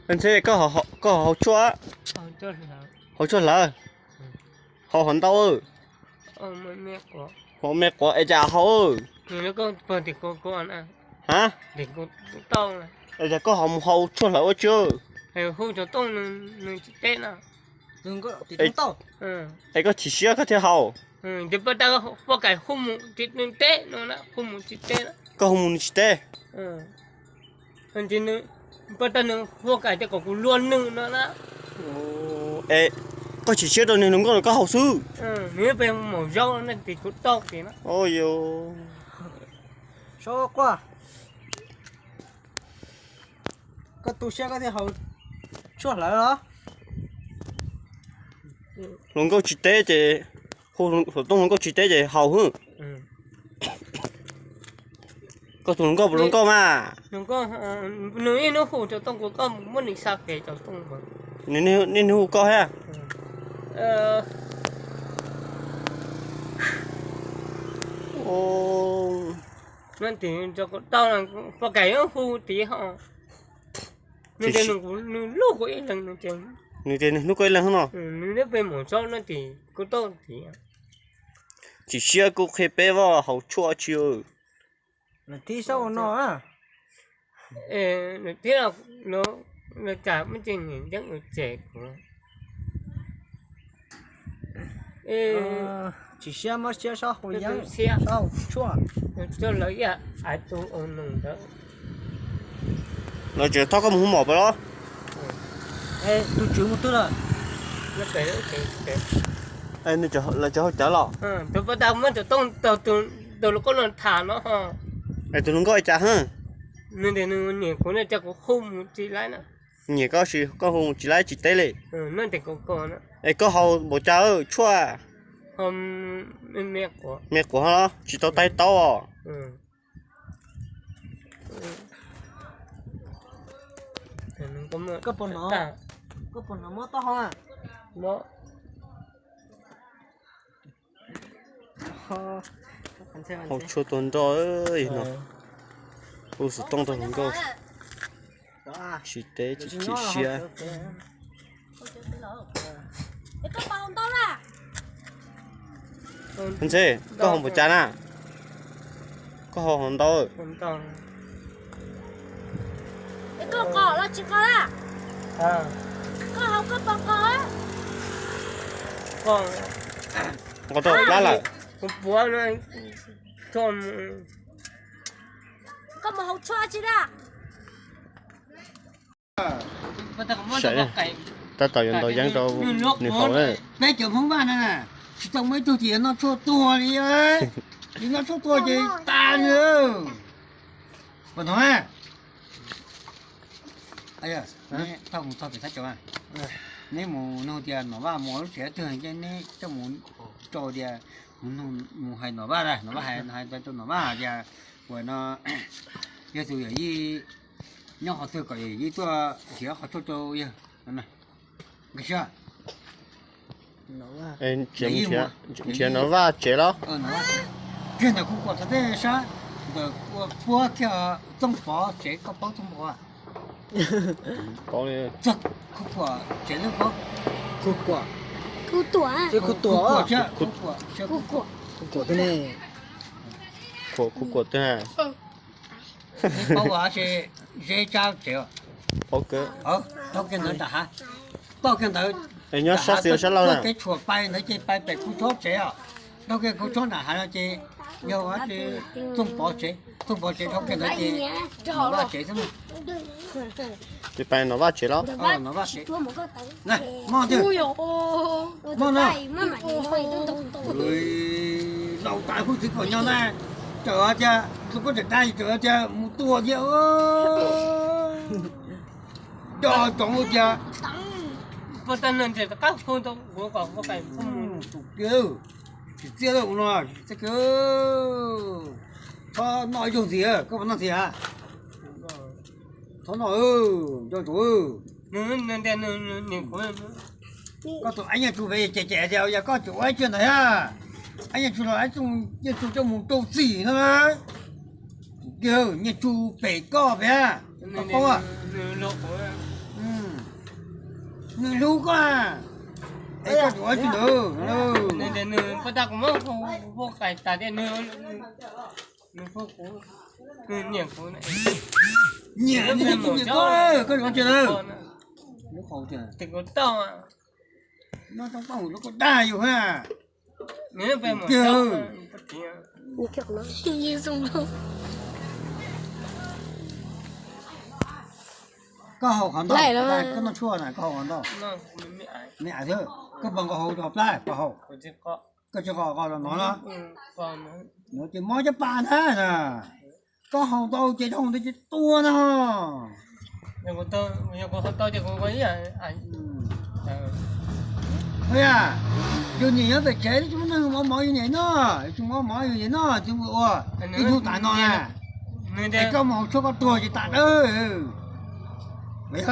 Ntxheb, koj haus tshuaj, haus tshuaj hlawv, haus hov ntau, haus me quav es cas haus? Ha, es cas koj ho mus haus tshuaj hlawv ua tsi? Es koj chim siab koj thiaj haus. Koj hu mus nws tsis teb. Es koj chim siab rau niag hluas nkauj no koj haus xwb. Koj tu siab koj thiaj haus tshuaj hlawv los? Hluas nkauj tsis teb ces, hu xov tooj hluas nkauj tsis teb ces haus hwb. Koj tus hluas nkauj puas hluas nkauj mas? Nws ib hnub hu xov tooj kuv koj muab nws xa kev xov tooj. Niaj hnub hu koj thiab. Nws tias nws hu tid ho. Nws tias nws hlub kuv ib leeg no. Nws tias nws hlub koj ib leeg no. Nws neb peb mus txob no ces kuv tau tias. Chim siab kuj qhia peb vaj haus tshuaj tsi. Nws thiab los cas muaj tseem niam yeeb ua tsev kuv. Chim siab mob siab sob hu yeeb, sob hu tshuaj. Lawv tseem thov koj mus hu mom pem los? Tus tswv mus twg lawm? Lawv tseem hauj cawv los? Tus poj tab muab cov tooj rau tus hluas nkauj no tham no. Es tus hluas nkauj cas hwb? Nws tias nws nyiam kuv no ces kuv hu mus tsis laib na. Nyiam koj ces koj hu mus tsis laib tsis teb li. Es koj haus npaum cas tshuaj? Me quav tsis tau taub taub os. Koj puas hnov, koj puas hnov mob taub hau? Haus tshuaj tuag nroj no. Hu xov tooj rau hluas nkauj, tsis teb tsis chim siab. Ntxheb, koj haus npaum cas na? Koj haus hov ntau. Nqos rau plab lawm. Tab tom yuav ntaus yeeb rau nws haus na. Peb cov Hmoob Vaj no tsis tau muaj ib tug twg yuav noj tshuaj tuag li. Yog noj tshuaj tuag ces tas li. Puas hnov? Neb mus nug tias Nom Vaj mus lub tsev twg, neb coj mus rau tias mus hais Nom Vaj, Nom Vaj hais rau Nom Vaj tias uas no yog tus yawm yij nyob qhov twg kom yawm yij tuaj nrhiav qhov tshuaj rau yawg. Nrhiav Nom Vaj tsev los? Kiag ntawm kuv kuam txog tej sab, ntawm ua puab kiag Txooj Pov tsev, koj paub Txooj Pov? Txog Khuj Kuam tsev lawm paub? Khuj Kuam, Khuj Kuam, Khuj Kuam twg? Paub ua tsi, Zeb Tsab tsev. Taug kiag ntawd nram hav, taug kiag ntawd nyob sab xis sab laug na. Kev tshuam pais ntawd ces pais pem Khuj Tshob tsev os. Taug kiag Khuj Tshob nram hav no ces yog ua tsi, Txooj Pov tsev, Txooj Pov tsev dhau kiag ntawd ces Nom Vaj tsev xwb. Ces pais Nom Vaj tsev los? Nom Vaj tsev. Moj twg? Moj no. Laus tas hwj txiv kom nyob na, txawm tias tus koj tseem dab txawm tias mus tua thiab. Nco ntsoov tias tsis txiaj no, txhob noj ib zaug ntxiv, koj puas noj ntxiv? Txhob noj, nco ntsoov. Koj tus aib Nyiaj Tsu pem cem cem tias yog koj cem ua ib tsig ntawd, aib Nyiaj Tsu los, Nyiaj Tsu coj mus rau txim no. Nyiaj Tsu pem koj pem, koj paub. Nws hlub koj, es koj duav tsis ntawd. Nws tias nws poj tab kuv muab kuv poj qais tas tias nws, nws poj kuv, nws nyiam kuv, nyiam, nws nyiam koj, koj duav tsis ntawd. Lub qhov tias kuv tau, no tau tau lub koj dag yus ha. Nws tiag. Koj haus qhov ntau, koj noj tshuaj na, koj haus qhov ntau. Me as thiab, koj puas nqos hau rau plab, puas haus? Koj tsis nqos qos rau no na. Ces mob caj pas ntag na. Koj haus ntau ces dhau ntawd ces tuag na. Yog, yus niam nyob pem tsev tsis muaj neeg mov mov yus niam noj, tsis muaj mov yus niam noj, tsis muaj ua ib hnub tas no na. Es koj mus haus tshuaj koj tuag ces tas dawb. Yog